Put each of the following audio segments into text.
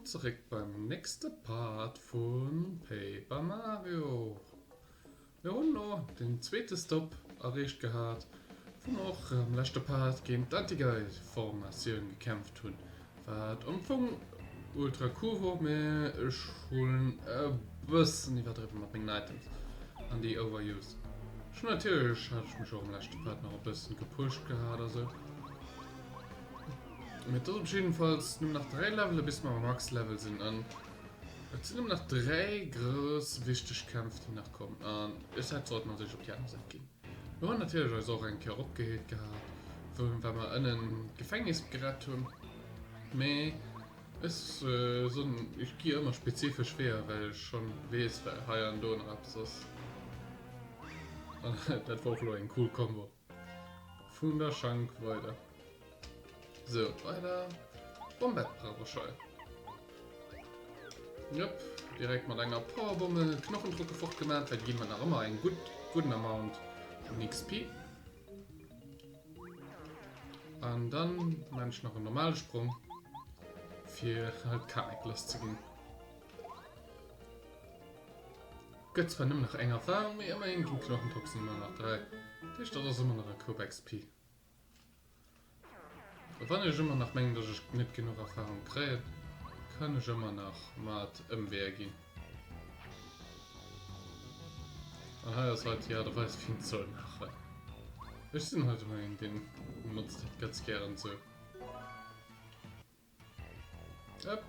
zeréck beim nächste Part vu Paper Mario. Mir hunn elo den zweete Stop erreecht gehat, wou mer och am leschte Part géint d'Anti-Guy-Formatioun gekämpft hunn, wat am Fong ultra cool wor, mä ech hunn e bëssen iwwerdriwwe mat mengen Items an déi overused. Ech hunn natierlech, hat ech mech och am leschte Part nach e bëssen gepusht gehat a sou. Mee et ass op jiddefalls nëmmen nach 3 Levele bis mer am Max Level sinn an et sinn nëmmen nach 3 grouss wichteg Kämpf déi nach kommen an ech hätt sollt mer sech op déi aner Säit ginn. Mir hunn natierlech eis och eng Kéier eropgeheelt gehat wou well mer ënnen d'Gefängnis gerett hunn, mee ech soen ech gi ëmmer spezifesch Weeër well ech schonn weess well hei an do nach eppes ass an dat war och elo eng cool Combo. Vun der Schank weider. Sou, weider. Bombett brauch ech hei. Jupp, direkt mat enger Powerbomme Knochendrocke fortgemaach, well déi ginn mer nach ëmmer eng gutt, gudden Amount un XP. An dann maan ech nach en normale Sprong, fir halt d'Kamek lass ze ginn. Gëtt zwar nëmmen nach eng Erfahrung, mee ëmmerhin ginn d'Knochentoxen ëmmer nach 3. Dat heescht, dat ass ëmmer nach e Koup XP. A wann ech ëmmer nach mengen, dass ech net genuch Erfahrung kréien, kann ech ëmmer nach mat Ëmweeër ginn. An hei ass halt déi Aart a Weis, wéi een et soll maachen. Ech sinn halt ëmmer een, deen notzt dat ganz gären esou. Yep.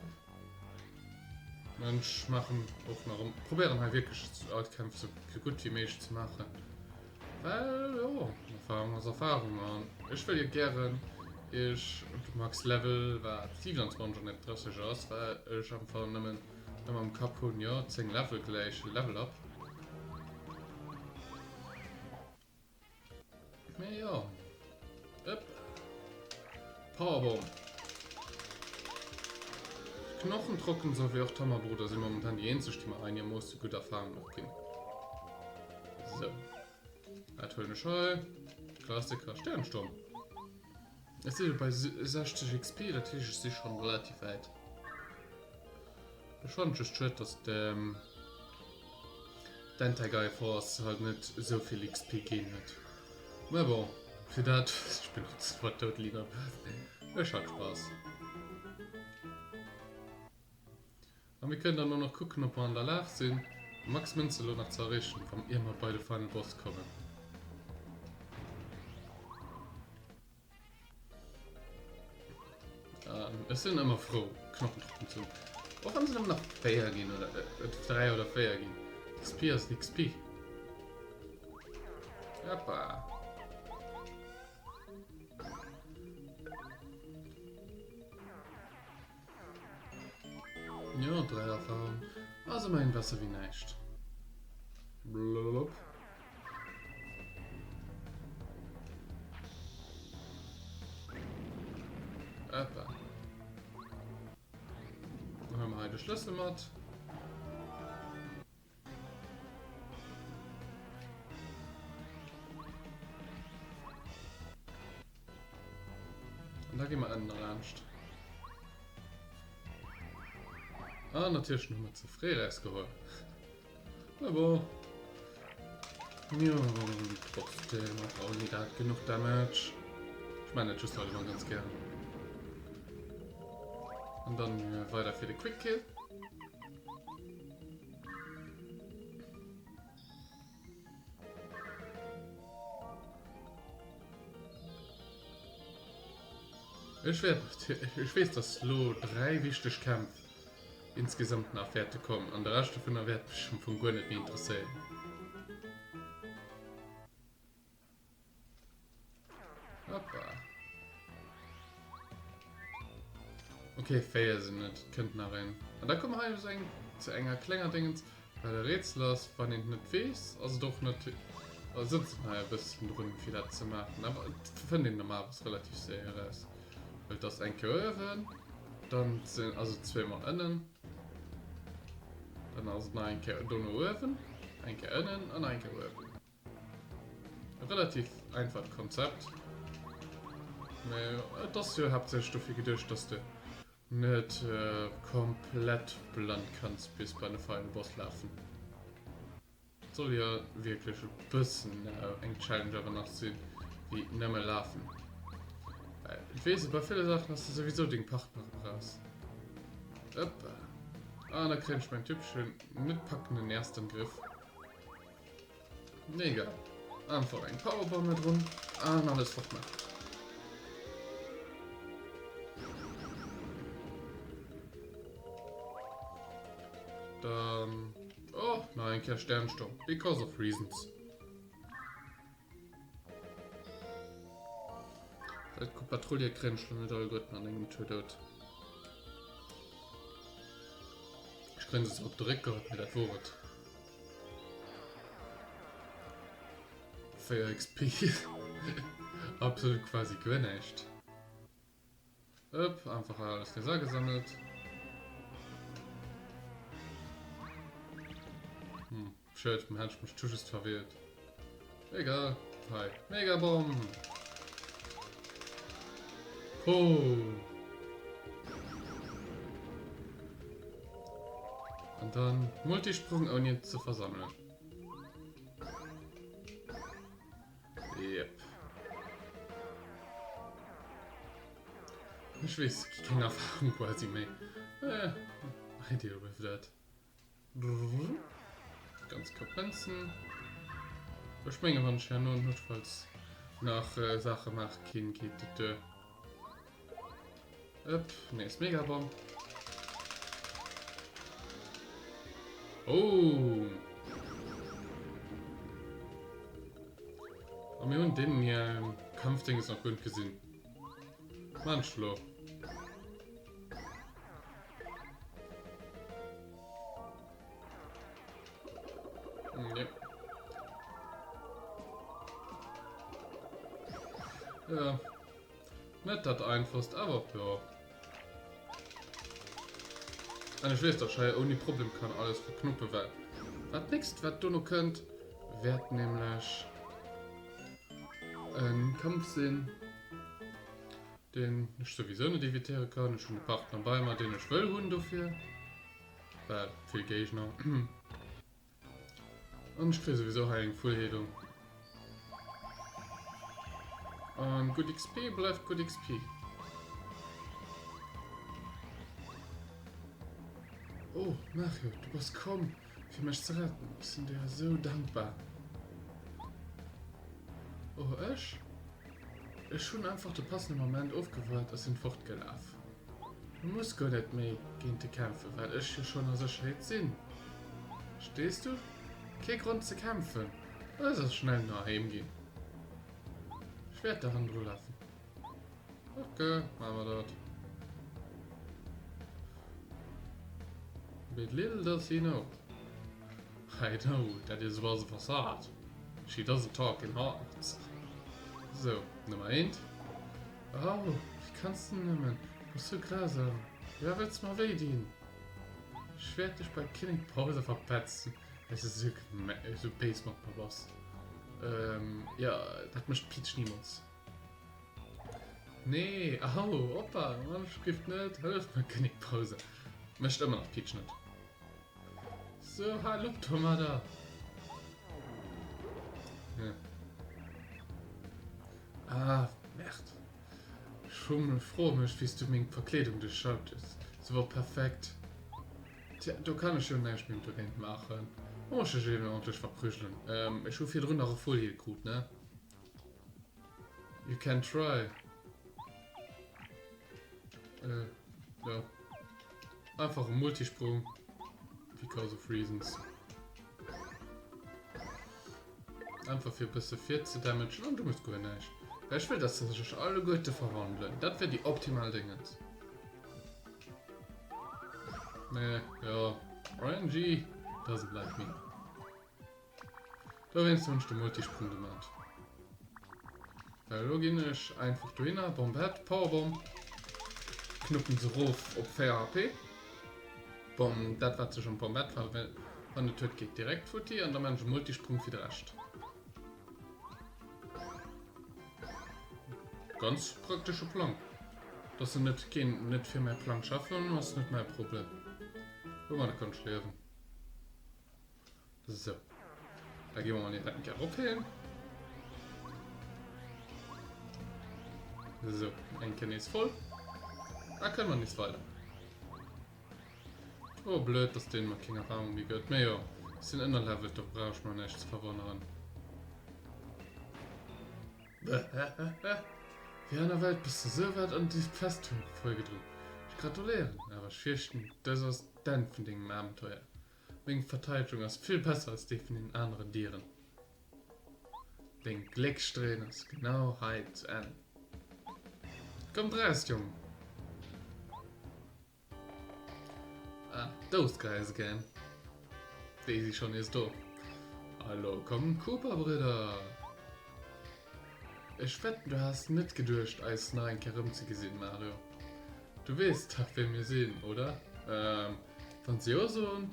Ech maachen och nach probéieren hei wierklech all d'Kämpf sou gutt wéi méiglech ze maachen. Well jo, Erfahrung ass Erfahrung an ech wëll jo gären iech de Max Level wat 27 an net 30 ass, well ech einfach nëmmen ëmmer am Kapp hunn, jo 10 Level gläich Level up. Mee jo. Ëpp. Powerbomb. Knochentrocken souwéi och d'Hammerbruder si momentan déi eenzeg, déi mer einermoosse gutt Erfahrung och ginn. Sou. Dat huelen ech hei. Klassiker Sternsturm. Ech si bei 60 XP, dat heescht ech si schonn relativ wäit. Ech fannen et just schued dass de d'Anti-Guy Force halt net esou vill XP ginn huet. Mä bon, fir dat ech benotze war totally not worth it. Ech hat Spass. A mir kënnen dann och nach kucken ob mer an der Lag sinn max Mënze lo nach ze erreechen wann ier mer bei de Final Boss kommen. Ech sinn ëmmer frou Knochentrocken ze hunn. Och wann se nëmmen nach 4 ginn oder 3 oder 4 ginn. XP ass XP. Hoppa. Jo, 3 Erfahrung. Ass ëmmerhin besser wéi näischt. Blub. Eppa. Dann huele mer hei de Schlëssel mat. An da gi mer ënnen erlaanscht. Ah, natierlech hu mer ze fréi erausgeholl. Mä bon. Jo, trotzdem och ouni dat genuch Damage. Ech man dat just halt ëmmer ganz gären. An dann weider fir de Quick Kill. Ech wäert, ech weess, dass lo 3 wichteg Kämpf insgesamt nach wäerte kommen an de Rescht dovunner wäert mech am Fong guer net méi interesséieren. Hoppa. Ok, 4 sinn et, et kënnt nach een. An da komme mer hei zu eng, zu enger klenger Dingens, well e Rätsel ass, wann een et net weess, ass et och net, da sëtzt een hei e bëssen drun, fir dat ze maachen. Awer et fënnt een normalerweis relativ séier eraus. Well et ass eng Kéier uewen, dann sinn, ass et zweemol ënnen, dann ass et nach eng Kéier dono uewen, eng Kéier ënnen an nach eng Kéier uewen. E relativ einfacht Konzept, mä et ass jo haaptsächlech dofir geduecht, dass de Net komplett blann kanns bis bei de Final Boss lafen. Et soll jo wierklech e bëssen eng Challenge awer nach sinn, wéi nëmme lafen. Well et weess ee bei ville Saachen, dass de souwisou deng Partnere brauchs. Ëppa. An da kréien ech mäin typeschen net packenden Äerstangriff. Mega. Einfach eng Powerbomb mit drun an alles fort machen. Dann oh, nach eng Kéier Sternsturm because of reasons. Dat Patrouille kréien ech net alleguerten an engem Tour dout. Ech kréien se op de Réck gehaut, mee dat wor et. 4 XP. Absolut quasi guer näischt. Upp, einfach alles nees agesammelt. Hm, schued, man hätt mech zu just verwählt. Egal. Hei, Megabomb! Boom! An dann Multisprung ouni et ze versammelen. Yep. Ech weess, keng Erfahrung quasi méi. Äh, I deal with that. Ganz knapp Mënzen. Ech mengen, wann ech herno notfalls nach Saache maache kinn, geet et duer. Upp, nees Megabomb. Oh! A mir hunn deen hier Kampfdinges nach guer net gesinn. Mensch lo. Ja. Ja. Net dat einfachst, awer jo. An ech weess, datt ech hei ouni Problem kann alles verknuppen, well dat nächst, wat dono kënnt, wäert nämlech e Kampf sinn. Deen ech souwisou net evitéiere kann. Ech hunn e Partner bei mer, deen ech wëll hunn dofir. Well vill Géigner. An ech kréie souwisou hei eng Full Heelung. An gutt XP bleift gutt XP. Oh, Mario, du bass komm, fir mech ze retten. Ech sinn dir esou dankbar. Oh, ech? Ech hunn einfach de passende Moment ofgewaart a sinn fortgelaf. Du muss guer net méi géint e kämpfen, well ech jo schonn a Sécherheet sinn. Verstees du? Kee Grond ze kämpfen. Et ass schnell no heem ginn. Ech wäert der hannendru lafen. Ok, maache mer dat. But little does he know. I know that it was a facade. She doesn't talk in hearts. Sou, Nummer eent. Au, wéi kanns de nëmmen? Du bass sou grausam. Firwat wëlls de mer wéi dinn? Ech wäert dech bei Kinnek Bowser verpetzen, well s de sou geme-, sou béis mat mer bass. Ähm, jo, dat mécht d'Peach nimools. Nee, au, oppa, Mann, ech giff net. Hëllef mer, Kinnek Bowser. Mécht ëmmer nach d'Peach net. So, hal op domadder! Ja. Ah, Merde. Ech hu froe mech, wéi s du meng Verkleedung duerchschaut hues. Se wor perfekt. Tja, do kann ech jo näischt méi dogéint maachen. Da muss ech dech eben ordentlech verprügelen. Ähm, ech hu virdrun nach e Full Heal krut, ne? You can try. Äh, ja. Einfach e Multisprung. Because of reasons. Einfach fir e bësse virzedamagen an du muss guer näischt. Well ech wëll, dass se sech alleguerte verwandelen. Dat wär déi optimal Dingens. Nee, ja. RNG doesn't like me. Dowéinst hunn ech de Multisprung gemat. Well elo ginn ech einfach dohinner, Bombette, Powerbomb, knuppen se rof op 4 HP. Bon, dat wat sech am Bombette verwandelt huet, geet direkt futti an da man ech e Multisprung fir de Rescht. Ganz praktesche Plang. Dass se net keen net fir mäi Plang schaffen, ass net mäi Problem. Domadder kann ech liewen. Sou. Da gi mer mol direkt eng Kéier erop heem. Sou, eng Kéier nees voll. Da kënne mer nees weider. Oh, blöd, dass deen mer keng Erfahrung méi gëtt. Mee jo, ech sinn ënnerlevelt, do brauch ech mer näischt ze verwonneren. Wéi an der Welt bass de sou wäit an déi Festung virgedrungen? Ech gratuléieren, awer ech fierchten, dës ass d'Enn vun dengem Abenteuer. Meng Verteidegung ass vill besser als déi vun den aneren Dieren. Deng Gléckssträhn ass genau hei zu Enn. Kommt raus, Jong! Ah, those guys again. Déi si schon nees do. Hallo, kommen d'Koopa-Bridder! Ech wetten, du has net geduecht, eis nach eng Kéier erëmzegesinn, Mario. Du weess dach, wie mir sinn, oder? Ähm, wann se jo soen,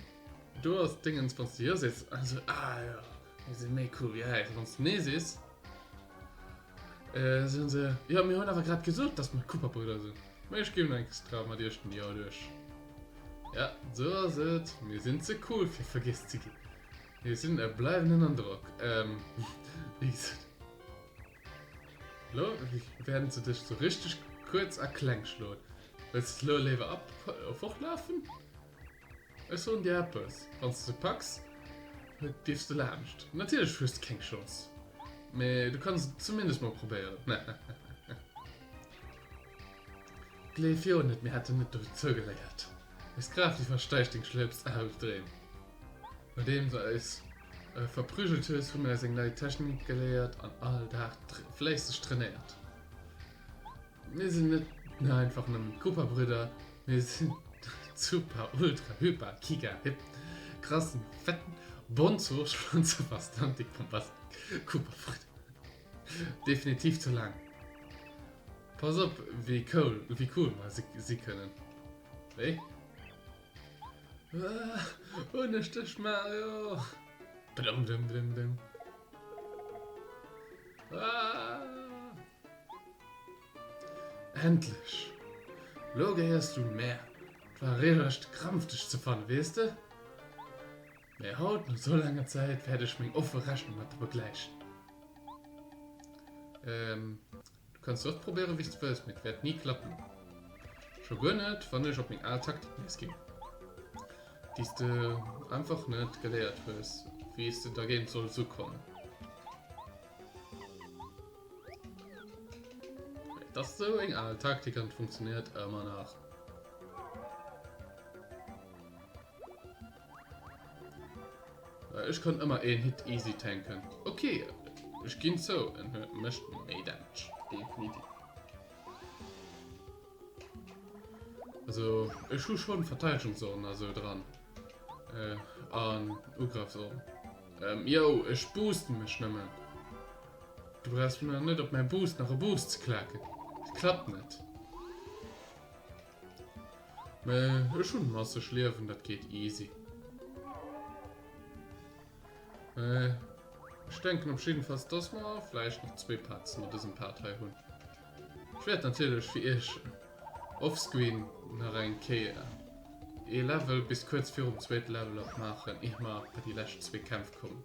do ass d'Dingens, wann s de jo sees, also, ah jo, mir si méi cool wéi äis. Wann s de nee sees, äh, soen se, jo, mir hunn awer grad gesot, dass mer d'Koopa-Brüder sinn. Mee ech ginn extra mat iech den Jo duerch. Ja, sou ass et, mir sinn ze cool, fir vergiess ze ginn. Mir sinn a bleiwen ënner Drock. Ähm, wéi gesot. Lo werden se dech sou richteg kuerz a kleng schloen. Wëlls de lo léiwer ab fortlafen? Ech soen dir eppes, wann s de se packs, dierfs de laanscht. Natierlech hues de keng Chance, mee du kanns et zumindest mol probéieren. Gleef jo net, mir hätten net dozou geléiert. Eis Kraaft iwwersteigt deng schleppst Albdreem. Nodeems de eis verprügelt hues, hu mir eis eng nei Technik geléiert an all Dag fläisseg trainéiert. Mir sinn net einfach nëmmen d'Koopa-Brüder, mir sinn d'Super Ultra Hyper Giga Hip Krassen Fetten Bonzo Schlonzo Bastantik Bombastik Koopa-Brüder. Definitiv ze laang. Pass op wéi cool, wéi cool mer si kënnen. Wéi? Hunn ech dech Mario! Blum blum blum blum. Endlech! Lo gehéiers du mär. Et war regelrecht Krampf dech ze fannen, weess de? Mee haut, no sou laanger Zäit, wäert ech meng offe Rechnung mat der begläichen. Ähm, du kanns sou oft probéieren, wéi s de wëlls, mee et wäert ni klappen. Scho guer net, wann ech op meng al Taktik nees ginn, déi s de einfach net geléiert hues, wéi s de dergéint solls ukommen. Et ass sou eng al Taktik an et funktionéiert ëmmer nach. Ech kann ëmmer een Hit easy tanken. Ok, ech ginn zou, en huet mécht méi Damage, definitiv. Also ech hu schonn Verteidigungsorn a sou dran. Äh, an Ugrëffsorn. Ähm, yo, ech boosten mech nëmmen. Du brauchs mir net op mäi Boost nach e Boost ze klaken. Dat klappt net. Mä ech hunn masseg Liewen, dat geet easy. Mä ech denken op jiddefalls, dass mer vläicht nach zwéi Parts no dësem Part hei hunn. Ech wäert natierlech fir iech offscreen nach eng Kéier ee Level bis kuerz virum zweete Level up maachen, ier mer bei déi lescht zwéi Kämpf kommen.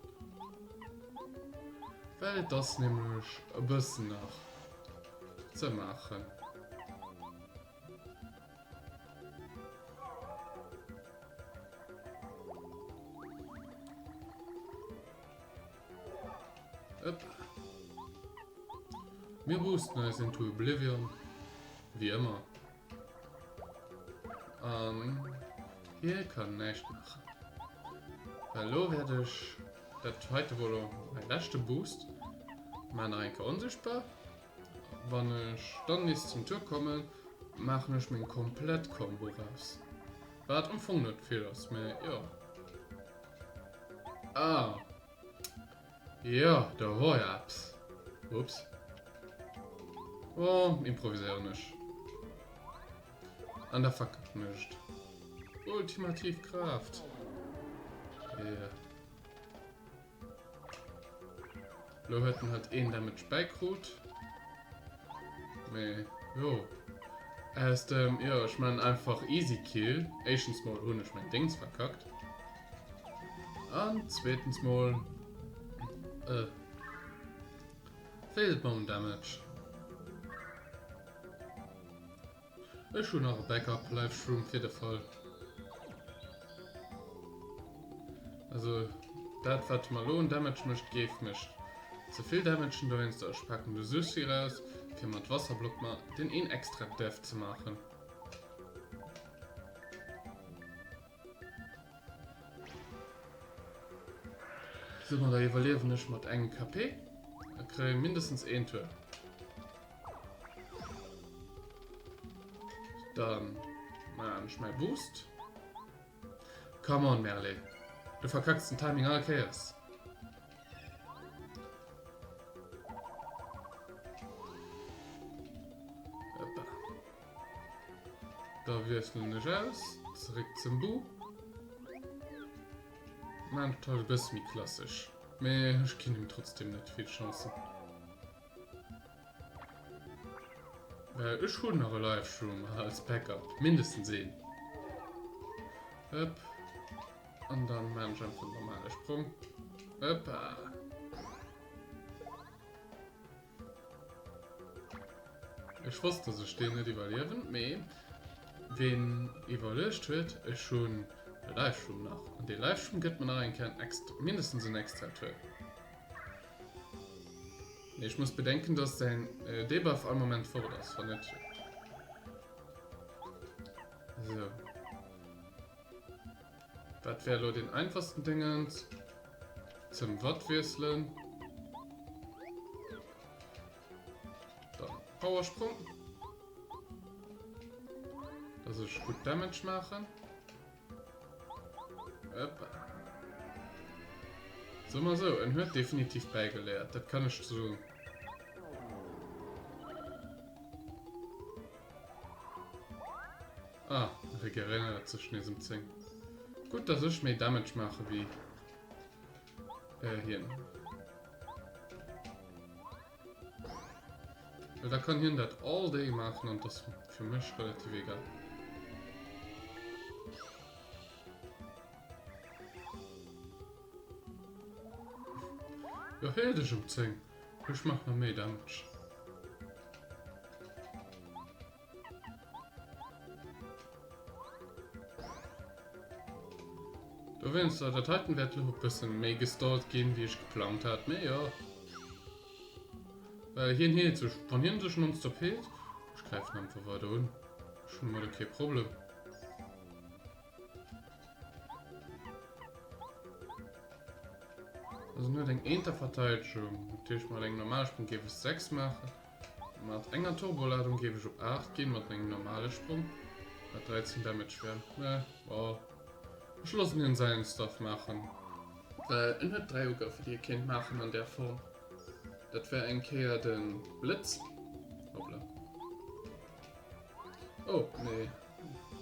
Well et ass nämlech e bëssen nach ze maachen. Upp. Mir boosten eis into Oblivion, wéi ëmmer. An hie kann näischt maachen. Well elo wäert ech, dat heite wor elo mäi leschte Boost, maachen nach eng Kéier onsichtbar. Wann ech dann nees zum Tour kommen, maachen ech meng komplett Combo raus. Wat am Fong net vill ass, mä jo. Ah. Jo, do wor jo eppes. Ups. Oh, improviséieren ech. An da verkacken ech et. Ultimativ Kraaft. Yeah. Lo huet en halt een Damage bäikrut. Mee jo. Aus dem, jo, ech man einfach easy kill. Éischtens mol hunn ech mäin Dings verkackt. An zweetens mol äh, feelt mer un Damage. Ech hunn nach e Backup Life Shroom fir de Fall. Also dat wat mer lo un Damage mécht, géif mech ze vill damagen, dowéinster ech paken de Sushi raus fir mat Wasserblock mer den een extra Def ze maachen. Soumadder iwwerliewen ech mat engem KP a kréie mindestens een Tour. Dann maachen ech mäi Boost. Come on Merle, du verkacks den Timing all Kéiers. Hoppa. Da wiesselen ech aus, zeréck zum Bu. Maan et halt e bësse méi klassesch, mee ech ginn him trotzdem net vill Chancen. Well ech hunn nach e Livestream als Backup, mindestens een. Hëpp. An dann maan ech einfach en normale Sprong. Hëppa. Ech wosst, dass ech deen net iwwerliewen, mee ween iwwerluecht huet, ech hunn e Livestream nach. An dee Livestream gëtt mer nach eng Kéier en extra, mindestens en extra Tour. Nee, ech muss bedenken, dass säin Debuff all Moment fort ass, wann net. So. Dat wär lo den einfachsten Dingens. Zum Watt wiesselen. Dann Powersprung. Dass ech gutt Damage maachen. Hoppa. So mal so, en huet definitiv bäigeléiert, dat kann ech soen. Ah, regeneréiert sech nees um 10. Gutt, dass ech méi Damage maache wéi äh, hien. Well da kann hien dat all day maachen an das fir mech relativ egal. Jo, heel dech um 10. Ech mach nach méi Damage. Dowéinster, dat heiten wäert lo e bëssen méi gestallt ginn, wéi ech geplangt hat, mee jo. Well hien heelt sech, wann hien sech nonstop heelt, ech gräifen einfach weider un, ech hunn domadder kee Problem. Also en huet eng Eenterverteidegung, dat heescht mat engem normale Sprong géif ech 6 maachen. Mat enger Turboladung géif ech op 8 ginn, mat engem normale Sprong, wat 13 Damage wär. Mä bon, ech loossen hien säin Stuff maachen. Well en huet 3 Ugrëffer déi e kéint maachen an där Form. Dat wär eng Kéier de Blëtz. Hoppla. Oh, nee.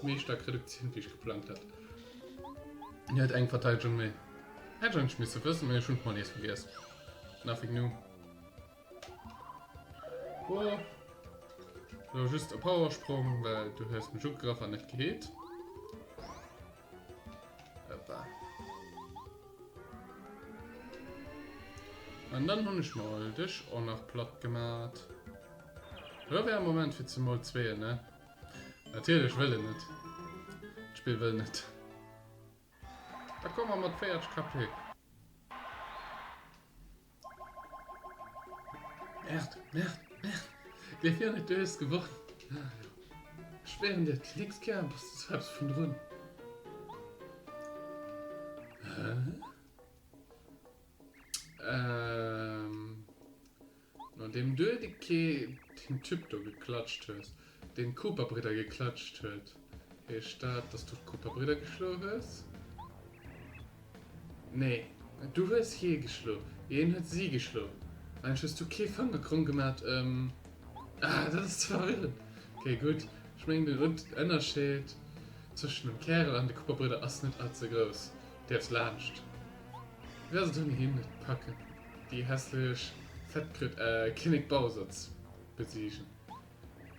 Méi staark Reduktioun wéi ech geplangt hat. En huet eng Verteidegung méi. Hätt ech eigentlech misse wëssen, mä ech hunn et mol nees vergiess. Nothing new. Boah. Lo just e Powersprong, well du hues mech ugegraff an net geheelt. Hoppa. An dann hunn ech mol dech och nach platt gemat. Lo wär e Moment fir ze mol zweeën, ne? Natierlech wëll en net. D'Spill wëll net. Da komme mer mat 40 KP. Merde, merde, merde. Gleef mir net, du hues gewonnen. Ech schwéieren dir, d'nächst Kéier bass du zu eppes vun drun. Hä? Ähm. Nodeem du de Kee, den Typ do geklatscht hues, deen d'Cooper-Bridder geklatscht huet, heescht dat, dass du d'Cooper-Bridder geschloe hues? Nee, du hues hie geschlo, hien huet si geschlo. Eigentlech hues du kee Fanger kromm gemat. Ähm, ah, dat ass ze verwirrend. Okay, gutt. Ech mengen, den Ënnerscheed zwëschen dem Kärel an de Cooper-Bridder ass net all ze grouss. Däerfs laanscht. Wéi ass et ouni hien net packen, déi hässlech Fettkröt, äh, Kinnek Bowser ze besiegen?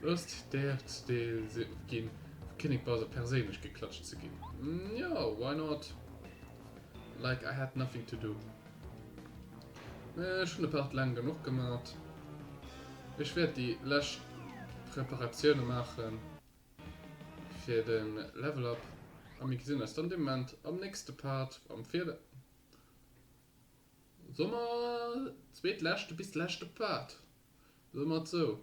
Dëst däerft Deel ginn, vum Kinnek Bowser perséinlech geklatscht ze ginn. Jo, why not? Like I had nothing to do. Ech hunn de Part laang genuch gemat. Ech wäert déi lescht Preparatioune maachen fir de Level Up a mir gesinn eis dann dee Moment am nächste Part am vir. Soe mer zweetleschte bis leschte Part. Soe mer et sou.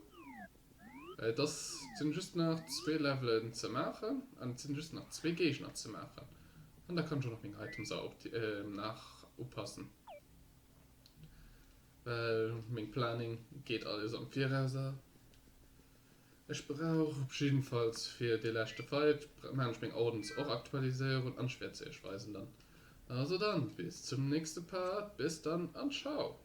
Et ass, et sinn just nach zwee Levelen ze maachen an et sinn just nach zwee Géigner ze maachen. An da kann ech och nach meng Items nach upassen. Well meng Planning geet alles am Virauser. Ech brauch op jiddenfalls fir dee leschte Fight, maan ech meng Ordens och aktualiséieren an ech wäert se iech weisen dann. Also dann, bis zum nächste Part, bis dann an ciao!